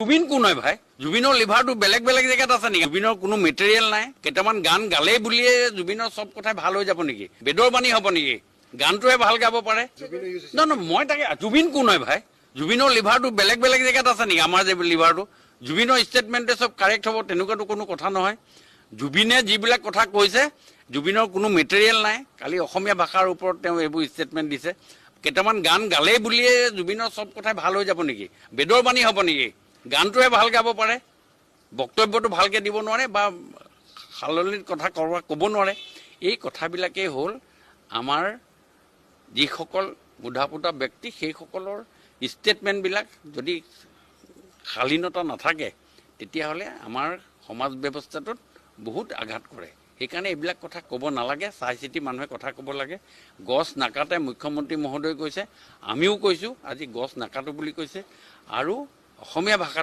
জুবিন কোন হয় ভাই? জুবিনৰ লিভাৰটো বেলেগ বেলেগ জেগাত আছে নেকি? জুবিনৰ কোনো মেটেৰিয়েল নাই। কেইটামান গান গালেই বুলিয়ে জুবিনৰ চব কথাই ভাল হৈ যাব নেকি? বেদৰ বাণী হ'ব নেকি? গানটোহে ভাল গাব পাৰে। নহয় নহয়, মই তাকে, জুবিন কোন হয় ভাই? জুবিনৰ লিভাৰটো বেলেগ বেলেগ জেগাত আছে নেকি? আমাৰ যে লিভাৰটো, জুবিনৰ ষ্টেটমেণ্টে চব কাৰেক্ট হ'ব তেনেকুৱাতো কোনো কথা নহয়। জুবিনে যিবিলাক কথা কৈছে, জুবিনৰ কোনো মেটেৰিয়েল নাই। কালি অসমীয়া ভাষাৰ ওপৰত তেওঁ এইবোৰ ষ্টেটমেণ্ট দিছে। কেইটামান গান গালেই বুলিয়ে জুবিনৰ চব কথাই ভাল হৈ যাব নেকি? বেদৰ বাণী হ'ব নেকি? গানটোহে ভাল গাব পাৰে, বক্তব্যটো ভালকৈ দিব নোৱাৰে বা সাললিত কথা ক'ব নোৱাৰে। এই কথাবিলাকেই হ'ল আমাৰ যিসকল বুধা-পুতা ব্যক্তি, সেইসকলৰ ষ্টেটমেণ্টবিলাক যদি শালীনতা নাথাকে তেতিয়াহ'লে আমাৰ সমাজ ব্যৱস্থাটোত বহুত আঘাত কৰে। সেইকাৰণে এইবিলাক কথা ক'ব নালাগে, চাই চিতি মানুহে কথা ক'ব লাগে। গছ নাকাটে মুখ্যমন্ত্ৰী মহোদয়ে কৈছে, আমিও কৈছোঁ আজি গছ নাকাটো বুলি কৈছে। আৰু অসমীয়া ভাষাত